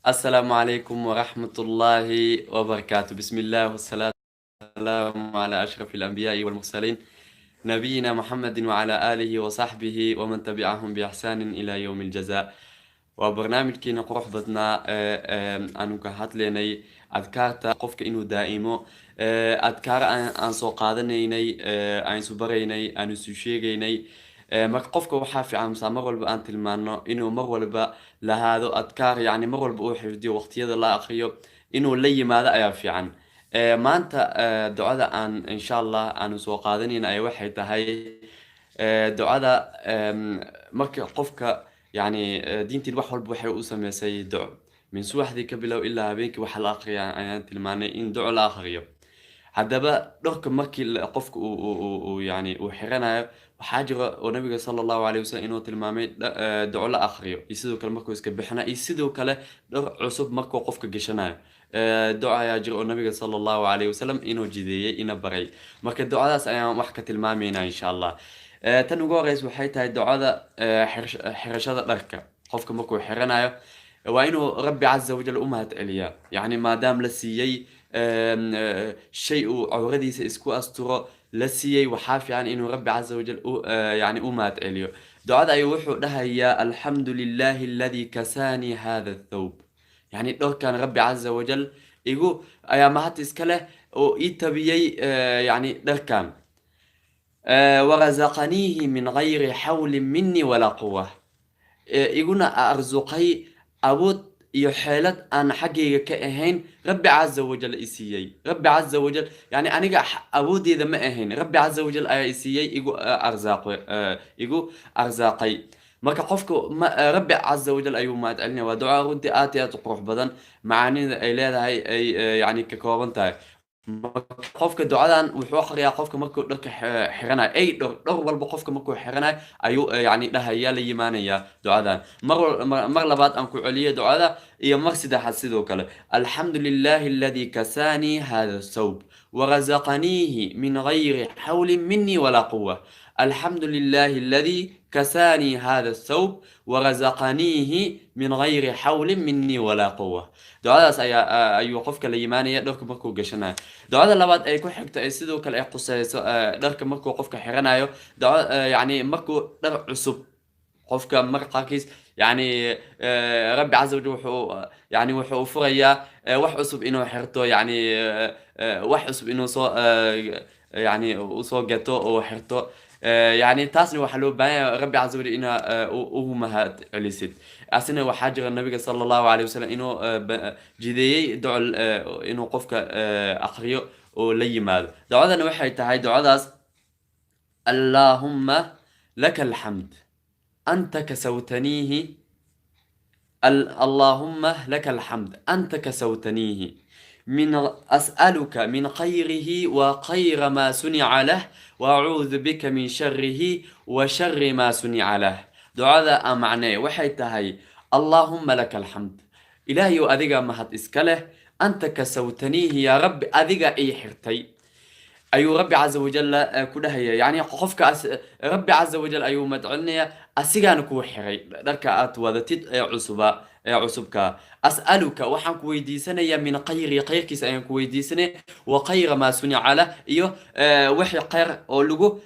Asalaamu calaykum waraxmatullaahi wabarakaatu. Bismi illah wasalaatu wasalaamu calaa ashraf alambiyaai walmursaliin, nabiyina Muxamedi wacala aalihi wasaxbihi waman tabicahum biixsaanin ilaa yowmi aljaza. Waa barnaamijkiina qurux badnaa ee aanu ka hadlaynay adkaarta qofka inuu daa'imo, adkaar aan soo qaadanaynay, aan isu baraynay, aan isu sheegaynay. Marka qofka waxaa fiican masaa mar walba aan tilmaano inuu mar walba lahaado adkaar, yacni mar walba uu xifdiyo, waqtiyada la aqriyo inuu la yimaado ayaa fiican. Maanta ducada aan insha Allah aanu soo qaadanayna ay waxay tahay ducada marka qofka, yacni diintiin wax walba waxay u sameysay duco. Min subaxdii ka bilow ilaa habeenkii waxa la aqriya ayaan tilmaanay in duco la aqriyo. Haddaba dharka markii qofka uu yani uu xiranayo, waxaa jira oo nabiga sala Allahu alayhi wasalam inuu tilmaamay duco la aqriyo, iyo sidoo kale markuu iska bixinayo, iyo sidoo kale dhar cusub markuu qofka gashanayo, duco ayaa jira oo nabiga sala Allahu alayhi wasalam inuu jideeyey, ina baray. Marka ducadaas ayaan wax ka tilmaamaynaa insha Allah. Tan ugu horeysa waxay tahay ducada xirashada dharka. Qofka markuu xiranayo waa inuu Rabbi caza wajal u mahad celiyaa, yacni maadaam la siiyey shay uu cawradiisa isku asturo la siiyey, waxaa fiican inuu Rabbi caza wajal yani u mahad celiyo. Ducada ayuu wuxuu dhahayaa: "Alxamdu lilahi aladi kasaanii hada athawb." Yani dharkan Rabbi caza wajal igu ayaa mahad iska leh oo ii tabiyey, yani dharkan, "warazaqaniihi min gayri xawlin mini walaa quwa", iguna arsuqay awood iyo xeelad aan xaggayga ka ahayn Rabbi caza wajal i siiyey. Rabbi caza wajal, yani aniga awooddeeda ma ahayn, Rabbi caza wajal ayaa i siiyey, igu arsaaqay, igu arsaaqay. Marka qofka Rabbi caza wajal ayuu mahad celinaya. Waa ducaa runtii aad iyo aad u qurux badan, macaanida ay leedahay ay yani ka kooban tahay. Qofka ducadan wuxuu aqriyaa qofka markuu dharka xiranayo, ay dhar walba qofka markuu xiranayo ayuu yani dhahaya, la yimaanaya ducadan. Mar labaad aan ku celiyo ducada iyo mar saddexaad sidoo kale: "Alxamdu lilahi aladi kasaanii hada thawb warazaqaniihi min gayri xawlin mini walaa quwa. Alxamdu lilahi aladi kasaanii hada thawb warazaqaniihi min gayri xawlin mini walaa quwa." Ducadaas ayaa ayuu qofka la yimaanaya dharka markuu gashanayo. Ducada labaad ay ku xigto ay sidoo kale ay quseyso dharka markuu qofka xiranayo, duco yani markuu dhar cusub qofka mar qaarkiis, yani Rabbi caza wajal wuxuu yani wuxuu furayaa wax cusub inuu xirto, yani wax cusub inuu soo yani usoo gato oo xirto. Yani taasna waxaa loo baahan yahay Rabbi caza wajal inaa ugu mahad celisid. Asina waxaa jira nabiga sala Allahu alayh wasalam inuu jideeyey duco inuu qofka aqriyo oo la yimaado. Ducadana waxay tahay ducadaas: "Allaahumma laka alxamd anta kasawtaniihi, allaahumma laka alxamd anta kasawtaniihi, min as'aluka min khayrihi wa khayra ma sunica lah, wa acuudu bika min sharihi wa shari ma sunica lah." Ducada a macnee waxay tahay: "Allaahumma laka alxamd", Ilaahayow adiga mahad iska leh, "anta kasawtaniihi", yaa Rabbi adiga ii xirtay ayuu Rabbi caza wajal ku dhahaya. Yani qofkaas Rabbi caza wajal ayuu madcelinaya, asigaana kuu xiray dharka aad wadatid ee cusuba, ee cusubka. "As'aluka", waxaan ku weydiisanayaa, "min khayri", khayrkiisa ayaan ku weydiisanaya, "wa khayra maa sunica lah", iyo wixii khayr oo lagu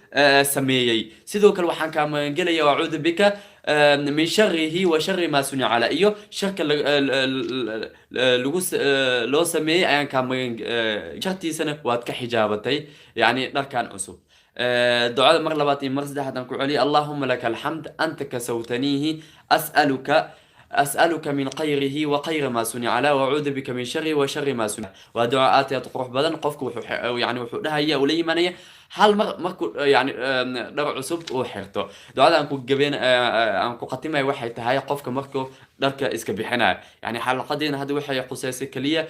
sameeyey. Sidoo kale waxaan kaa magangelaya, "wacuudu bika min sharihi wa shari maa sunica lah", iyo sharka lagu loo sameeyey ayaan kaa magan, shartiisana waad ka xijaabatay, yani dharkan cusub. Ducada mar labaad iyo mar saddexaad aan ku celiya: "Allahuma laka alxamd anta kasawtaniihi, as'aluka min khayrihi wa khayra ma sunica lah, wacuudu bika min sharihi wa shari ma sunica." Waa duco aad iyo aad u qurux badan. Qofku wuxuu yani wuxuu dhahaya, ula yimaanaya hal mar markuu yani dhar cusub uu xirto. Ducada aan ku gabeen aan ku khatimayo waxay tahay qofka markuu dharka iska bixinayo. Yani xalaqadeena hadda waxay khuseysay keliya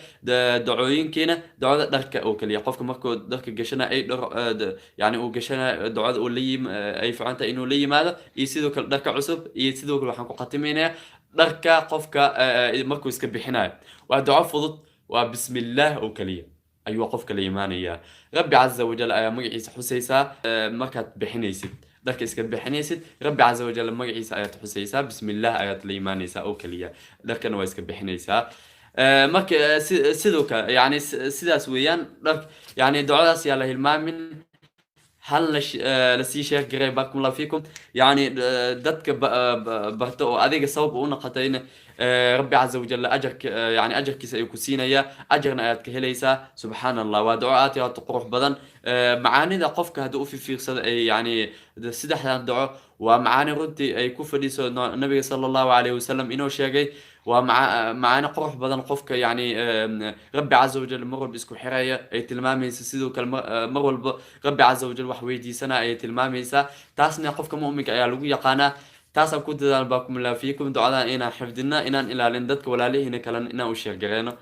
dacooyinkeena ducada dharka oo keliya. Qofka markuu dharka gashana ay dhar yani uu gashanayo, ducada uu la yim ay fiican tahay inuu la yimaado, iyo sidoo kale dharka cusub, iyo sidoo kale waxaan ku khatimaynaya dharka qofka markuu iska bixinayo. Waa duco fudud, waa bismillaah oo keliya ayuu qofka la imaanayaa. Rabbi caza wajal ayaa magaciisa xusaysaa markaad bixinaysid. Dharka iska bixinaysid, Rabbi caza wajal magaciisa ayaad xusaysaa, bismillah ayaad la imaanaysaa oo keliya, dharkana waa iska bixinaysaa. Marka sidoo kale, yani, sidaas weeyaan dhar, yani, ducadaas yaa la hilmaamin. Hal lasii share garay, barakallahu fiikum. Yani, dadka barta oo adiga sabab u noqotayna, Rabbi caza wajal ajarka, yani, ajarkiisa ayuu ku siinayaa, ajarna ayaad ka helaysaa. Subxaan Allah, waa duco aad iyo aad u qurux badan. Macaanida qofka haddii u fiirsado ay, yani, saddexdan duco waa macaani runtii ay ku fadhiso Nabiga sala Allahu alayhi wasalam inuu sheegay. Waa macaani qurux badan, qofka, yani, Rabbi caza wajal mar walba isku xiraya ay tilmaamaysa. Sidoo kale mar walba Rabbi caza wajal wax weydiisana ayay tilmaamaysaa. Taasna qofka mu'minka ayaa lagu yaqaanaa. Taasaan ku dadaal, barakallahu fiikum. Ducadan inaan xifdina, inaan ilaalin, dadka walaalihiina kalena inaan u share gareyno.